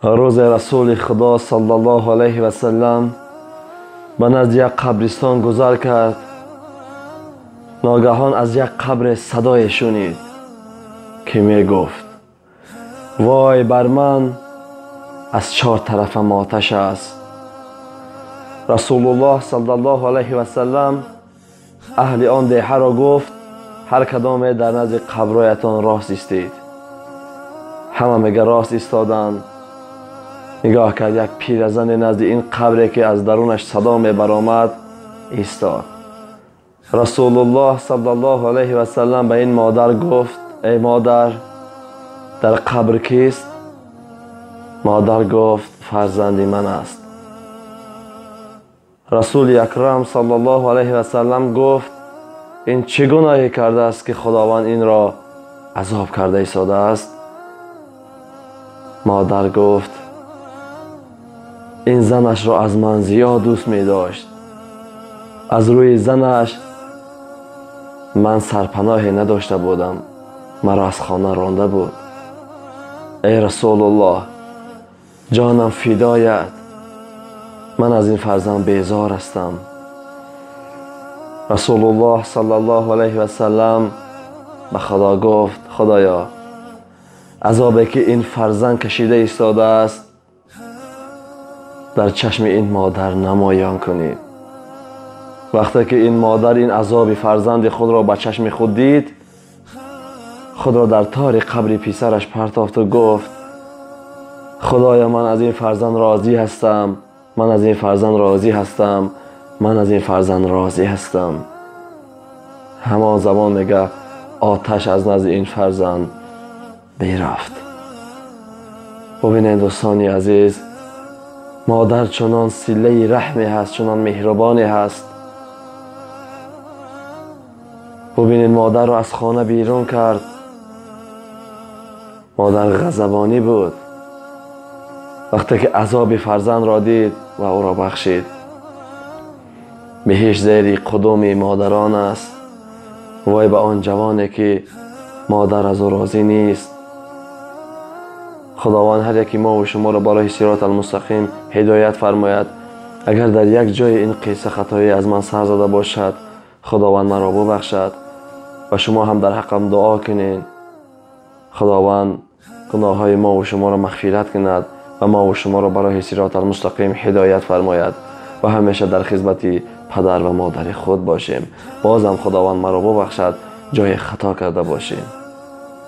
Рӯзе Расули Худо саллаллоҳу алайҳи васаллам ба назди як қабристон гузар кард. Ногаҳон аз як қабре садое шунид, ки мегуфт: вой бар ман, аз чор тарафам оташ аст. Расулуллоҳ саллаллоҳу алайҳи васаллам аҳли он деҳаро гуфт: ҳар кадоме дар назди қаброятон рост истед. Ҳама мега рост истоданд. Нигоҳ кард, як пиразане назди ин қабре, ки аз дарунаш садо мебаромад, истод. Расулуллоҳ саллаллоҳу алайҳи васаллам ба ин модар гуфт: эй модар, дар қабр кист? Модар гуфт: фарзанди ман аст. Расули Акрам саллаллоҳу алайҳи васаллам гуфт: ин чӣ гуноҳе кардааст, ки Худованд инро азоб карда истодааст? Модар гуфт: ин занашро аз ман зиёд дӯст медошт. Аз рӯи занаш ман сарпаноҳе надошта будам, маро аз хона ронда буд. Эй Расулуллоҳ, ҷонам фидоят, ман аз ин фарзанд безор ҳастам. Расулуллоҳ саллаллоҳу алайҳи васаллам ба Худо гуфт: Худоё, азобе ки ин фарзанд кашида истодааст, дар чашми ин модар намоён кунед. Вақте ки ин модар ин азоби фарзанди худро ба чашми худ дид, худро дар тори қабри писараш партофту гуфт: Худоё, ман аз ин фарзанд розӣ ҳастам, ман аз ин фарзанд розӣ ҳастам, ман аз ин фарзанд розӣ ҳастам. Ҳамон замон мега оташ аз назди ин фарзанд бирафт. Бубинед, дӯстони азиз, модар чунон силаи раҳме ҳаст, чунон меҳрубоне ҳаст. Бубинед, модарро аз хона берун кард. Модар ғазабонӣ буд. Вақте ки азоби фарзандро дид ва ӯро бахшид. Биҳишт зери қудуми модарон аст. Вой ба он ҷавоне, ки модар аз ӯ розӣ нест. Худованд ҳар яки мо ва шуморо ба роҳи сироти алмустақим ҳидоят фармояд. Агар дар як ҷои ин қисса хатое аз ман сар зада бошад, Худованд маро бубахшад ва шумо ҳам дар ҳаққам дуо кунед. Худованд гуноҳҳои мо ва шуморо мағфират кунад ва мо ва шуморо ба роҳи сироти алмустақим ҳидоят фармояд ва ҳамеша дар хизмати падар ва модари худ бошем. Бозам Худованд маро бубахшад, ҷои хато карда бошем.